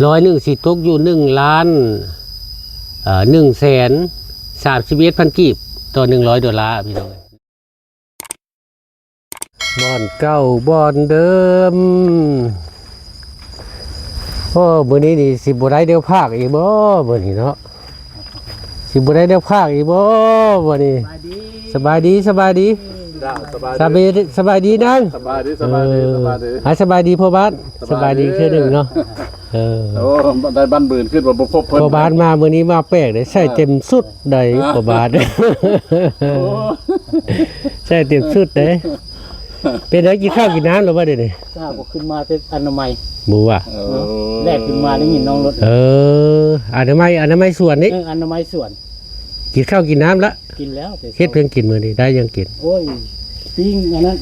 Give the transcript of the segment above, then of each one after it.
ຮ້ອຍໜຶ່ງຊິຕົກຢູ່ໜຶ່ງລ້ານ ເອີ ໜຶ່ງແສນສາມສິບເອັດພັນກີບຕໍ່ໜຶ່ງຮ້ອຍໂດລາ ພີ່ນ້ອງເອີຍ. ບ່ອນເກົ່າບ່ອນເດີມ. ໂອ້ ມື້ນີ້ນີ້ຊິບໍ່ໄດ້ແນວພາກອີກບໍ່ ມື້ນີ້ເນາະ? ຊິບໍ່ໄດ້ແນວພາກອີກບໍ່ມື້ນີ້? ສະບາຍດີ ສະບາຍດີ ສະບາຍດີ ສະບາຍດີນາງ ສະບາຍດີ ສະບາຍດີ ເອີ ສະບາຍດີ ອ່າ ສະບາຍດີພໍ່ບ້ານ ສະບາຍດີ ສະບາຍດີເທື່ອໜຶ່ງເນາະ. ເອີ ໂອ້ ໄດ້ບ້ານບືນ ຄິດວ່າບໍ່ພົບເພິ່ນ ພໍ່ບ້ານມາມື້ນີ້ມາແປກເດ້ ໃສ່ເຕັມຊຸດໃດ໋ ພໍ່ບ້ານ ໂອ້ ໃສ່ເຕັມຊຸດເດ້. ເປັນໄດ ກິນເຂົ້າກິນນ້ຳແລ້ວບໍ່ດຽວນີ້? ຊາບໍ່ຂຶ້ນມາແຕ່ອະນາໄມ ບໍ່ວ່າ ເອີ ແລກຂຶ້ນມາໄດ້ຍິນນ້ອງລົດ ເອີ ອະນາໄມ ອະນາໄມສວນນີ້ ເອີ ອະນາໄມສວນ. ກິນເຂົ້າກິນນ້ຳລະ? ກິນແລ້ວ ເຮັດຫຍັງກິນມື້ນີ້ ໄດ້ຫຍັງກິນ? ໂອ້ຍ ປີ້ງອັນນັ້ນ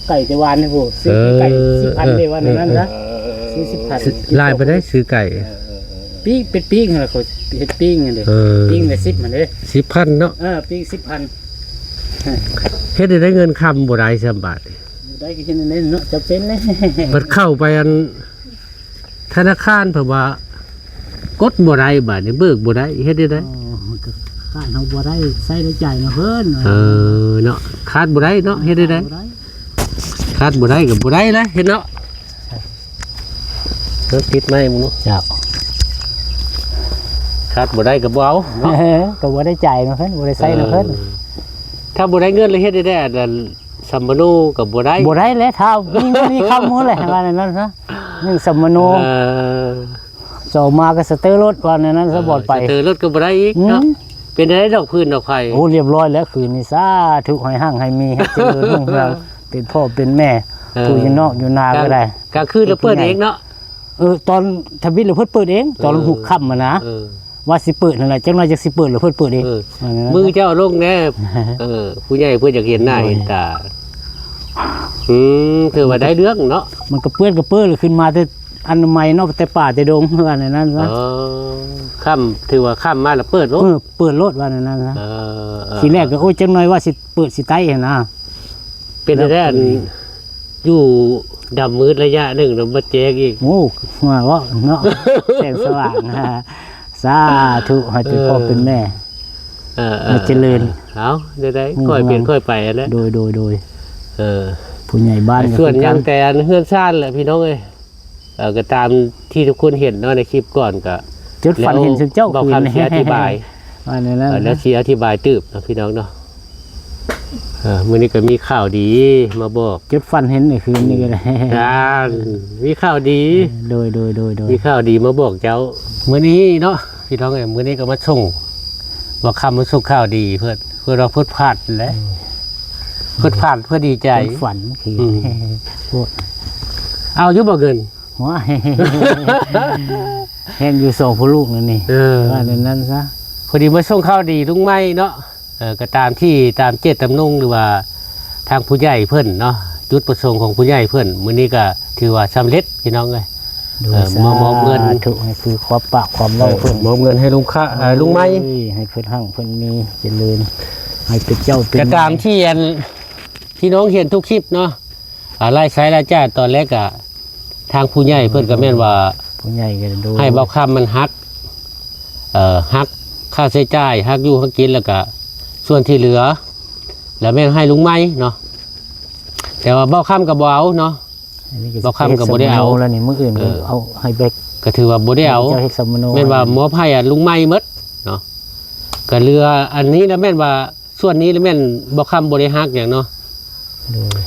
ໄກ່ແຕ່ວານນີ້ໂຫ ຊື້ໄກ່ ເອີ ສິບພັນເດ້ ວ່ານັ້ນນະ ເອີ ຊື້ສິບພັນ. ຫຼາຍປານໃດຊື້ໄກ່? ເອີ ເອີ ເອີ ປີ້ງ ເປັນປີ້ງຫັ້ນລະ ເຂົາເຮັດປີ້ງຫັ້ນເດ້ ເອີ ປີ້ງລະສິບຫັ້ນເດ້ ສິບພັນເນາະ ເອີ ປີ້ງສິບພັນ. ເຮັດໃຫ້ໄດ້ເງິນຄຳບໍ່ໄດ້ຊ້ຳບາດນີ້ ບໍ່ໄດ້ກໍເຮັດແນວນັ້ນເນາະ ຈຳເປັນແຫຼະ. ບັດເຂົ້າໄປອັນ ທະນາຄານເພິ່ນວ່າກົດບໍ່ໄດ້ ບາດນີ້ເບີກບໍ່ໄດ້ ເຮັດແນວໃດ? ອໍ ມັນກໍຂາດເຮົາບໍ່ໄດ້ໃຊ້ໄດ້ຈ່າຍນຳເພິ່ນ. ເອີເນາະ ຂາດບໍ່ໄດ້ເນາະ ເຮັດແນວໃດ? ຂາດບໍ່ໄດ້ ຂາດບໍ່ໄດ້ກໍບໍ່ໄດ້ແຫຼະ ເຮັດເນາະ. ເບິ່ງຕິດໄມ້ມຶງເນາະ ເຈົ້າ ຂາດບໍ່ໄດ້ກໍບໍ່ເອົາເນາະ ກໍບໍ່ໄດ້ຈ່າຍນຳເພິ່ນ ບໍ່ໄດ້ໃຊ້ນຳເພິ່ນ. ເອີ ຖ້າບໍ່ໄດ້ເງິນແລ້ວເຮັດແນວໃດ? ອັນນັ້ນ ສຳມະໂນກໍບໍ່ໄດ້ ບໍ່ໄດ້ແຫຼະ ຖ້າມີເງິນມີຄຳພຸ້ນແຫຼະ ວ່າແນວນັ້ນຊະ. ໜຶ່ງສຳມະໂນ ເອີ ສອງມາກໍສະເຕີລົດ ວ່າແນວນັ້ນຊະ ເອີ ບໍ່ໄປ ສະເຕີລົດກໍບໍ່ໄດ້ອີກເນາະ. ອືມ ເປັນໃດດອກຟືນດອກໄຟ? ໂອ້ ລຽບຮ້ອຍແລ້ວ ຄືນນີ້ ສາທຸ ໃຫ້ຮັ່ງໃຫ້ມີ ໃຫ້ຈະເລີນຮຸ່ງເຮືອງ ເປັນພໍ່ເປັນແມ່ ເອີ ຜູ້ຢູ່ນອກຢູ່ນາກໍໄດ້ ກາງຄືນລະເປີດເອງເນາະ. ເອີ ຕອນທຳອິດລະເພິ່ນເປີດເອງ ຕອນ ເອີ ຮຸກຄ່ຳຫັ້ນນະ ເອີ ວ່າຊິເປີດຫັ້ນແຫຼະ ຈັກໜ້ອຍຈັກຊິເປີດ ລະເພິ່ນເປີດເອງ. ເອີ ມືເຈົ້າລົງແດ່ ເອີ ຜູ້ໃຫຍ່ເພິ່ນຢາກເຫັນໜ້າເຫັນຕາ. ອືມ ຖືວ່າໄດ້ເລື່ອງເນາະ ມັນກະເປື້ອນກະເປິ້ນ ລະຂຶ້ນມາແຕ່ອັນໃໝ່ເນາະ ແຕ່ປ່າແຕ່ດົງ ວ່າແນວນັ້ນຊະ. ເອີ ຄ່ຳ ຖືວ່າຄ່ຳມາລະເປີດໂລດ ເອີ ເປີດໂລດ ວ່າແນວນັ້ນຊະ. ເອີ ເອີ ທີແລກກໍ ໂອ້ຍ ຈັກໜ້ອຍວ່າຊິເປີດຊິໄຕ້ຫັ້ນນະ. ເປັນແນວໃດ ອັນຢູ່ດຳມືດໄລຍະໜຶ່ງ ແລ້ວມາແຈ້ງອີກ. ໂອ້ ວ່າເວົ້າເນາະ ແສງສະຫວ່າງ ສາທຸ ໃຫ້ເປັນພໍ່ເປັນແມ່ ເອີ ໃຫ້ຈະເລີນ. ເອົາ ໄດ້ໆ ຄ່ອຍເປັນຄ່ອຍໄປຫັ້ນແຫຼະ. ໂດຍ ໂດຍ ໂດຍ ເອີ ຜູ້ໃຫຍ່ບ້ານ ສ່ວນຫຍັງແຕ່ເຮືອນຊານແຫຼະ ພີ່ນ້ອງເອີຍ. ເອີ ກໍຕາມທີ່ທຸກຄົນເຫັນເນາະ ໃນຄລິບກ່ອນ ກໍຈົດຝັນເຫັນຊຸມເຈົ້າ ແລ້ວບ່າວຄຳຊິອະທິບາຍ ວ່າແນວນັ້ນ ເອີ ແລ້ວຊິອະທິບາຍຕື່ມເນາະ ພີ່ນ້ອງເນາະ. ເອີ ມື້ນີ້ກໍມີຂ່າວດີມາບອກ ຈົດຝັນເຫັນໃນຄືນນີ້ກໍໄດ້ ອ່າ ມີຂ່າວດີ. ໂດຍ ໂດຍ ໂດຍ ໂດຍ ມີຂ່າວດີມາບອກເຈົ້າ ມື້ນີ້ເນາະ ພີ່ນ້ອງເອີຍ. ມື້ນີ້ກໍມາສົ່ງ ບ່າວຄຳມາສົ່ງຂ່າວດີເພິ່ນ ເພິ່ນວ່າເພິ່ນຝັນແຫຼະ ເພິ່ນຝັນ ເພິ່ນດີໃຈ ຝັນຄື ອືມ ໂພດ ເອົາຢູ່ບໍ່ເງິນ? ວ້າຍ ແຮງຢູ່ສອງພໍ່ລູກນັ້ນນີ້ ເອີ ວ່າແນວນັ້ນຊະ. ພໍດີມາສົ່ງຂ່າວດີລຸງໃໝ່ເນາະ ເອີ ກໍຕາມທີ່ ຕາມເຈດຈຳນົງ ຫຼືວ່າທາງຜູ້ໃຫຍ່ເພິ່ນເນາະ ຈຸດປະສົງຂອງຜູ້ໃຫຍ່ເພິ່ນ ມື້ນີ້ກໍຖືວ່າສຳເລັດ ພີ່ນ້ອງເອີຍ. ໂດຍ ເອີ ສາທຸ ມາມອບເງິນ ໃຫ້ຄືຄວາມປາກຄວາມເວົ້າເພິ່ນ ເອີ ມອບເງິນໃຫ້ລຸງຄະ ເອີ ລຸງໃໝ່ ໂອ້ຍ ໃຫ້ເພິ່ນຮັ່ງເພິ່ນມີ ຈະເລີນ ໃຫ້ເປັນເຈົ້າເປັນ ກໍຕາມທີ່ອັນ ພີ່ນ້ອງເຫັນທຸກຄລິບເນາະ ອາ ລາຍໃຊ້ລາຍຈ່າຍ ຕອນແລກກະ ທາງຜູ້ໃຫຍ່ເພິ່ນກໍແມ່ນວ່າ ຜູ້ໃຫຍ່ກໍໂດຍ ໃຫ້ບ່າວຄຳມັນຫັກ ເອີ ຫັກຄ່າໃຊ້ຈ່າຍ ຫັກຢູ່ຫັກກິນ ແລ້ວກະສ່ວນທີ່ເຫຼືອ ແລ້ວແມ່ນໃຫ້ລຸງໃໝ່ເນາະ. ແຕ່ວ່າບ່າວຄຳກໍບໍ່ເອົາເນາະ ບ່າວຄຳກໍບໍ່ໄດ້ເອົາ ແລ້ວນີ້ມື້ອື່ນ ເອີ ເອົາໃຫ້ໄປ ກໍຖືວ່າບໍ່ໄດ້ເອົາ ເຈົ້າເຮັດສຳມະໂນ ແມ່ນວ່າມອບໃຫ້ ອາ ລຸງໃໝ່ໝົດເນາະ. ກໍເຫຼືອອັນນີ້ລະແມ່ນວ່າ ສ່ວນນີ້ລະແມ່ນບ່າວຄຳບໍ່ໄດ້ຫັກຫຍັງເນາະ ໂດຍ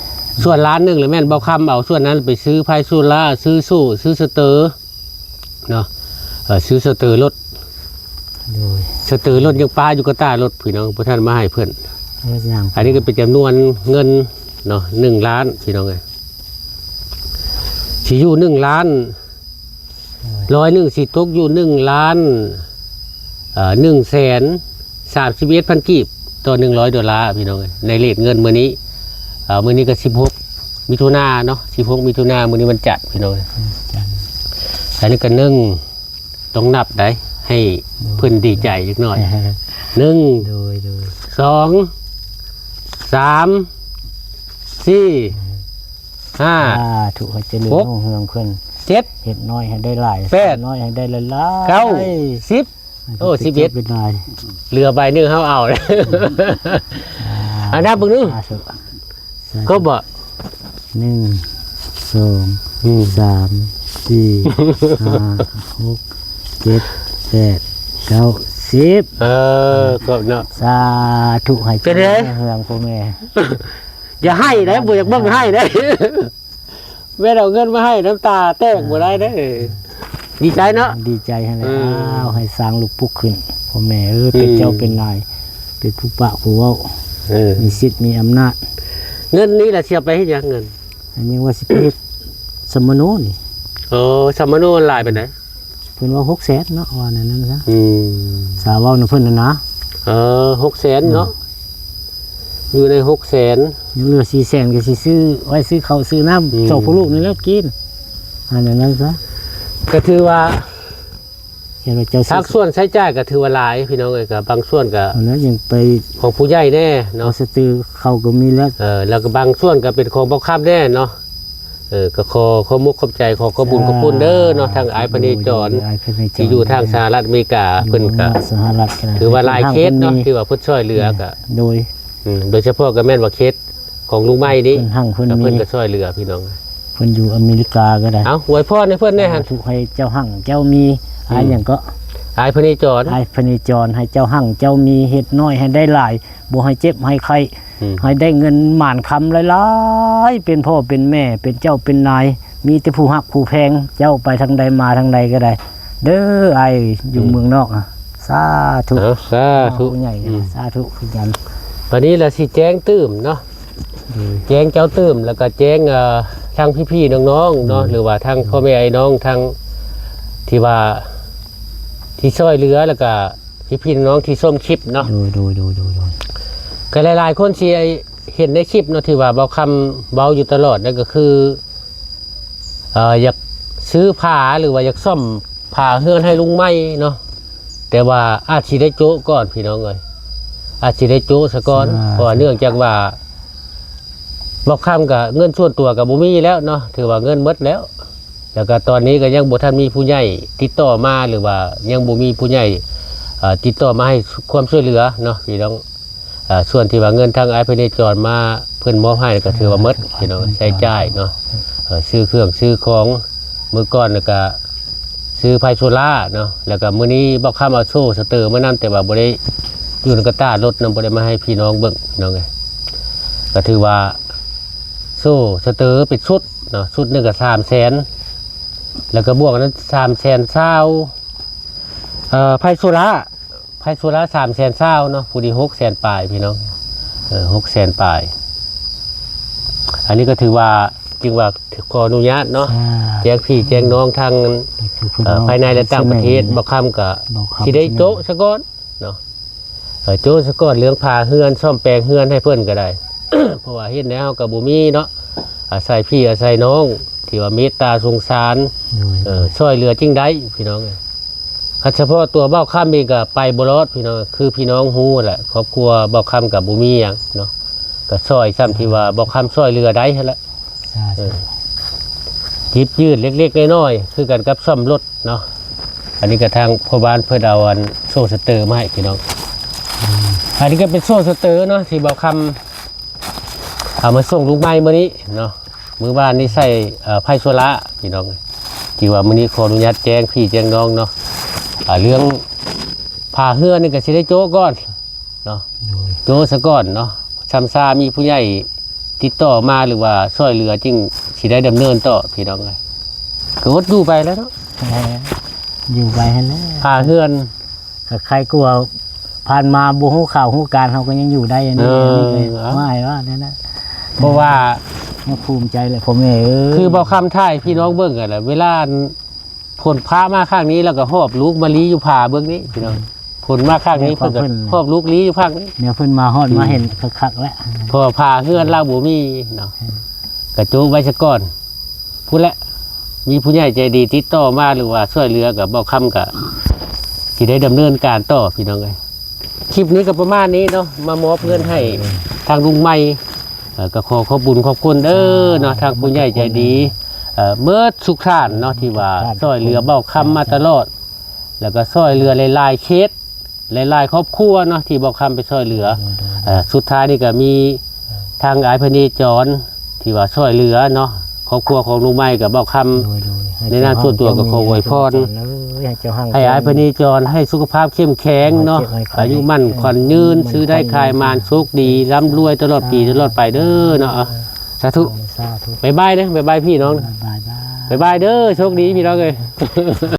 ສ່ວນລ້ານໜຶ່ງລະແມ່ນບ່າວຄຳເອົາສ່ວນນັ້ນໄປຊື້ໄຟໂຊລາ ຊື້ໂສ້ ຊື້ສະເຕີເນາະ ເອີ ຊື້ສະເຕີລົດ ໂດຍ ສະເຕີລົດຍັງປະຢູ່ກະຕາລົດ ພີ່ນ້ອງ ບໍ່ທັນມາໃຫ້ເພິ່ນ. ເອີ ອັນນີ້ກໍເປັນຈຳນວນເງິນເນາະ ໜຶ່ງລ້ານ ພີ່ນ້ອງເອີຍ ຊິຢູ່ໜຶ່ງລ້ານ ໂດຍ ຮ້ອຍໜຶ່ງຊິຕົກຢູ່ໜຶ່ງລ້ານ ເອີ ໜຶ່ງແສນສາມສິບເອັດພັນກີບຕໍ່ໜຶ່ງຮ້ອຍໂດລາ ພີ່ນ້ອງເອີຍ ໃນເຣດເງິນມື້ນີ້. ເອີ ມື້ນີ້ກໍສິບຫົກມິຖຸນາເນາະ ສິບຫົກມິຖຸນາ ມື້ນີ້ວັນຈັນ ພີ່ນ້ອງເອີຍ ວັນຈັນ. ອັນນີ້ກໍໜຶ່ງ ຕ້ອງນັບໄດ໋ ໃຫ້ ໂດຍ ເພິ່ນດີໃຈຈັກໜ້ອຍ ໜຶ່ງ ໂດຍ ໂດຍ ສອງ ສາມ ສີ່ ຫ້າ ສາທຸ ໃຫ້ຈະເລີນຮຸ່ງເຮືອງຂຶ້ນ ເຈັດ ເຮັດນ້ອຍໃຫ້ໄດ້ຫຼາຍ ແປດ ສ້າງນ້ອຍໃຫ້ໄດ້ຫຼາຍໆ ເກົ້າ ສິບ ໂອ້ ສິບເອັດ ເປັນຫຼາຍ ເຫຼືອໃບໜຶ່ງເຮົາເອົາ ອ່າ ອັນນັບເບິ່ງດູ ສາທຸ ຄົບບໍ່? ໜຶ່ງ ສອງ ອືມ ສາມ ສີ່ ຫ້າ ຫົກ ເຈັດ ແປດ ເກົ້າ ສິບ ເອີ ຄົບເນາະ ສາທຸ ໃຫ້ ເປັນໄດ? ເຮືອງພໍ່ແມ່ ຢ່າໄຫ້ເດ້ ບໍ່ຢາກເບິ່ງໄຫ້ເດ້ ແມ່ນເອົາເງິນມາໃຫ້ ນ້ຳຕາແຕກບໍ່ໄດ້ເດ້ ດີໃຈເນາະ ດີໃຈຫັ້ນແຫຼະ ອືມ ອ້າວ ໃຫ້ສ້າງລູກປຸກຂຶ້ນ ພໍ່ແມ່ເອີຍ ອືມ ເປັນເຈົ້າເປັນນາຍ ເປັນຜູ້ປະຜູ້ເວົ້າ ເອີ ມີສິດມີອຳນາດ ເງິນນີ້ລະຊິເອົາໄປເຮັດຫຍັງເງິນ? ອັນຍັງວ່າຊິໄປເຮັດສຳມະໂນນີ້ ອໍ ສຳມະໂນຫຼາຍປານໃດ? ເພິ່ນເວົ້າຫົກແສນເນາະ ວ່າແນວນັ້ນຊະ ອືມ ສາວເວົ້ານຳເພິ່ນຫັ້ນນະ ເອີ ຫົກແສນເນາະ ອືມ ຢູ່ໃນຫົກແສນ ຍັງເຫຼືອສີ່ແສນ ກໍຊິຊື້ໄວ້ຊື້ເຂົ້າຊື້ນ້ຳ ອືມ ໃຫ້ພໍ່ລູກນີ້ແຫຼະກິນ ອັນນັ້ນຊະ ກໍຖືວ່າ ເຫັນວ່າເຈົ້າ ພາກສ່ວນໃຊ້ຈ່າຍກໍຖືວ່າຫຼາຍ ພີ່ນ້ອງເອີຍ ກໍບາງສ່ວນກໍ ອັນນັ້ນຍັງໄປ ຂອງຜູ້ໃຫຍ່ແດ່ເນາະ ສະຕື່ເຂົາກໍມີແລ້ວ ເອີ ແລ້ວກໍບາງສ່ວນກໍເປັນຂອງບ່າວຄຳແດ່ເນາະ ເອີ ກໍຂໍຂອບອົກຂອບໃຈ ຂໍຂອບບຸນຂອບຄຸນເດີເນາະ ທາງອ້າຍພະເນຈອນ ໂດຍ ອ້າຍພະເນຈອນ ທີ່ຢູ່ທາງສະຫະລັດອາເມລິກາ ເພິ່ນກໍ ສະຫະລັດ ຖືວ່າຫຼາຍເຄສເນາະ ທີ່ວ່າເພິ່ນຊ່ວຍເຫຼືອກໍ ໂດຍ ອືມ ໂດຍສະເພາະກໍແມ່ນວ່າເຄສຂອງລຸງໄມ້ນີ້ ເພິ່ນຮັ່ງເພິ່ນມີ ເພິ່ນກໍຊ່ວຍເຫຼືອພີ່ນ້ອງ ເພິ່ນຢູ່ອາເມລິກາກໍໄດ້ ເອົາ ອວຍພອນໃຫ້ເພິ່ນແດ່ຫັ້ນ ສາທຸ ໃຫ້ເຈົ້າຮັ່ງເຈົ້າມີ ອືມ ອ້າຍຫຍັງເກາະ ອ້າຍພະເນຈອນ ອ້າຍພະເນຈອນ ໃຫ້ເຈົ້າຮັ່ງເຈົ້າມີ ເຮັດນ້ອຍໃຫ້ໄດ້ຫຼາຍ ບໍ່ໃຫ້ເຈັບໃຫ້ໄຂ້ ອືມ ໃຫ້ໄດ້ເງິນໝານຄຳຫຼາຍໆ ເປັນພໍ່ເປັນແມ່ ເປັນເຈົ້າເປັນນາຍ ມີແຕ່ຜູ້ຮັກຜູ້ແພງເຈົ້າ ໄປທາງໃດມາທາງໃດກໍໄດ້ ເດີ ອ້າຍຢູ່ ອືມ ເມືອງນອກ ສາທຸ ເອົາ ສາທຸ ຜູ້ໃຫຍ່ ອືມ ສາທຸຄືກັນ ບາດນີ້ລະຊິແຈ້ງຕື່ມເນາະ ອືມ ແຈ້ງເຈົ້າຕື່ມ ແລ້ວກໍແຈ້ງ ເອີ ທາງພີ່ໆນ້ອງໆເນາະ ອືມ ຫຼືວ່າທາງພໍ່ແມ່ອ້າຍນ້ອງ ທາງທີ່ວ່າ ທີ່ຊ່ວຍເຫຼືອ ແລ້ວກໍພີ່ໆນ້ອງໆທີ່ຊົມຄລິບເນາະ ໂດຍ ໂດຍ ໂດຍ ໂດຍ ໂດຍ ກໍຫຼາຍໆຄົນຊິເຫັນໃນຄລິບເນາະ ທີ່ວ່າບ່າວຄຳເວົ້າຢູ່ຕະຫຼອດນັ້ນ ກໍຄື ເອີ ຢາກຊື້ຝາ ຫຼືວ່າຢາກສ້ອມຝາເຮືອນໃຫ້ລຸງໃໝ່ເນາະ ແຕ່ວ່າອາດຊິໄດ້ໂຈະກ່ອນພີ່ນ້ອງເອີຍ ອາດຊິໄດ້ໂຈະສະກ່ອນ ສາທຸ ເພາະວ່າເນື່ອງຈາກວ່າບ່າວຄຳກໍເງິນສ່ວນຕົວກໍບໍ່ມີແລ້ວເນາະ ຖືວ່າເງິນໝົດແລ້ວ ແລ້ວກໍຕອນນີ້ກໍຍັງບໍ່ທັນມີຜູ້ໃຫຍ່ຕິດຕໍ່ມາ ຫຼືວ່າຍັງບໍ່ມີຜູ້ໃຫຍ່ ເອີ ຕິດຕໍ່ມາໃຫ້ຄວາມຊ່ວຍເຫຼືອເນາະພີ່ນ້ອງ. ເອີ ສ່ວນທີ່ວ່າເງິນທາງອ້າຍພະເນຈອນມາ ເພິ່ນມອບໃຫ້ກໍຖືວ່າໝົດພີ່ນ້ອງ ໃຊ້ຈ່າຍເນາະ ເອີ ຊື້ເຄື່ອງຊື້ຂອງ ມື້ກ່ອນກໍຊື້ໄຟໂຊລາເນາະ ແລ້ວກໍມື້ນີ້ບ່າວຄຳເອົາໂຊສະເຕີມານຳ ແຕ່ວ່າບໍ່ໄດ້ຢູ່ໃນກະຕ້າລົດນຳ ບໍ່ໄດ້ມາໃຫ້ພີ່ນ້ອງເບິ່ງພີ່ນ້ອງເອີຍ ກໍຖືວ່າໂຊສະເຕີເປັນຊຸດເນາະ ຊຸດໜຶ່ງກໍສາມແສນ ແລ້ວກໍບວກນັ້ນສາມແສນຊາວ ເອີ ໄຟໂຊລາ ໄຟໂຊລາສາມແສນຊາວເນາະ ຜູ້ນີ້ຫົກແສນປາຍພີ່ນ້ອງ ເອີ ຫົກແສນປາຍ ອັນນີ້ກໍຖືວ່າ ຈຶ່ງວ່າຂໍອະນຸຍາດເນາະ ອ່າ ແຈ້ງພີ່ແຈ້ງນ້ອງທາງ ເອີ ພາຍໃນ ແລະ ຕ່າງປະເທດ ບ່າວຄຳກໍ ບ່າວຄຳ ຊິໄດ້ໂຈະສະກ່ອນເນາະ ເອີ ໂຈະສະກ່ອນເລື່ອງຝາເຮືອນ ສ້ອມແປງເຮືອນໃຫ້ເພິ່ນກໍໄດ້ ເພາະວ່າເຮັດແນວເຮົາກໍບໍ່ມີເນາະ ອາໄສພີ່ອາໄສນ້ອງທີ່ວ່າເມດຕາສົງສານ ໂດຍ ເອີ ຊ່ວຍເຫຼືອຈຶ່ງໄດ້ພີ່ນ້ອງເອີຍ. ຄັນສະເພາະຕົວບ່າວຄຳເອງກໍໄປບໍ່ລອດພີ່ນ້ອງ ຄືພີ່ນ້ອງຮູ້ແຫຼະ ຄອບຄົວບ່າວຄຳກໍບໍ່ມີຫຍັງເນາະ ກໍຊ່ອຍຊ່ຳທີ່ວ່າບ່າວຄຳຊ່ອຍເຫຼືອໄດ້ຫັ້ນແຫຼະ ສາທຸ ເອີ ຢິບຢືມເລັກໆນ້ອຍໆ ຄືກັນກັບສ້ອມລົດເນາະ ອັນນີ້ກໍທາງພໍ່ບ້ານເພິ່ນເອົາອັນໂຊສະເຕີມາໃຫ້ພີ່ນ້ອງ ອັນນີ້ກໍເປັນໂຊສະເຕີເນາະ ທີ່ບ່າວຄຳ ເອົາມາສົ່ງລຸງໃໝ່ມື້ນີ້ເນາະ ມື້ວານນີ້ໃສ່ ເອີ ໄຟໂຊລາພີ່ນ້ອງ ທີ່ວ່າມື້ນີ້ຂໍອະນຸຍາດແຈ້ງພີ່ແຈ້ງນ້ອງເນາະ ເລື່ອງຝາເຮືອນນີ້ກໍຊິໄດ້ໂຈະກ່ອນເນາະ ໂຈະສະກ່ອນເນາະ ຊ່ຳຊາມີຜູ້ໃຫຍ່ຕິດຕໍ່ມາ ຫຼືວ່າຊ່ວຍເຫຼືອຈຶ່ງຊິໄດ້ດຳເນີນຕໍ່ພີ່ນ້ອງ ກໍອົດຢູ່ໄປແລ້ວເນາະ ແມ່ນ ຢູ່ໄປຫັ້ນແຫຼະ ຝາເຮືອນ ກໍໃຄກວ່າຜ່ານມາບໍ່ຮູ້ຂ່າວຮູ້ການ ເຮົາກໍຍັງຢູ່ໄດ້ອັນນີ້ ເອີ ວ່າໃຫ້ວ່ານັ້ນນະ ເພາະວ່າ ຍັງພູມໃຈແຫຼະພໍ່ແມ່ເອີຍ ຄືບ່າວຄຳຖ່າຍພີ່ນ້ອງເບິ່ງກັນລະ ເວລາຝົນຟ້າມາຂ້າງນີ້ ແລ້ວກໍຫອບລູກມາລີຢູ່ຜາເບື້ອງນີ້ພີ່ນ້ອງ ຝົນມາຂ້າງນີ້ ເພິ່ນກໍຫອບລູກລີຢູ່ພາກນີ້ ແນວເພິ່ນມາຮອດ ອືມ ມາເຫັນຄັກໆແລ້ວ ເພາະວ່າຜາເຮືອນລາວບໍ່ມີເນາະ ອືມ ກະໂຈະໄວ້ຊະກ່ອນ ພຸ້ນແຫຼະ ມີຜູ້ໃຫຍ່ໃຈດີຕິດຕໍ່ມາ ຫຼືວ່າຊ່ວຍເຫຼືອກັບບ່າວຄຳ ກະຊິໄດ້ດຳເນີນການຕໍ່ພີ່ນ້ອງເອີຍ. ຄລິບນີ້ກໍປະມານນີ້ເນາະ ມາມອບເງິນໃຫ້ ເອີ ທາງລຸງໃໝ່ ເອີ ກໍຂໍຂອບບຸນຂອບຄຸນເດີເນາະ ທາງຜູ້ໃຫຍ່ໃຈດີ ເອີ ເອີ ເໝິດທຸກທ່ານເນາະ ທີ່ວ່າ ທຸກທ່ານ ຊ່ອຍເຫຼືອເບົາຄຳມາຕະຫຼອດ ເຈົ້າ ແລ້ວກໍຊ່ອຍເຫຼືອຫຼາຍໆເຂດ ຫຼາຍໆຄອບຄົວເນາະ ທີ່ເບົາຄຳໄປຊ່ອຍເຫຼືອ ໂດຍໆ ເອີ ສຸດທ້າຍນີ້ກໍມີ ເອີ ທາງອ້າຍພະເນຈອນ ທີ່ວ່າຊ່ອຍເຫຼືອເນາະ ຄອບຄົວຂອງລຸງໃໝ່ກັບເບົາຄຳ ໂດຍໆ ໃນນາມສ່ວນຕົວກໍຂໍອວຍພອນ ໃຫ້ເຈົ້າຮັ່ງເລີຍ ໃຫ້ອ້າຍພະເນຈອນ ໃຫ້ສຸຂະພາບເຂັ້ມແຂງເນາະ ໃຫ້ເຈັບໃຫ້ໄຂ້ ອາຍຸໝັ້ນຂວັນຍືນ ຊື້ໄດ້ຂາຍໝານ ໂຊກດີ ລ່ຳລວຍຕະຫຼອດປີ ເອີ ຕະຫຼອດໄປເດີເນາະ ສາທຸ ສາທຸ ບາຍບາຍເດີ ບາຍບາຍພີ່ນ້ອງ ບາຍບາຍ ບາຍບາຍເດີ ໂຊກດີພີ່ນ້ອງເອີຍ.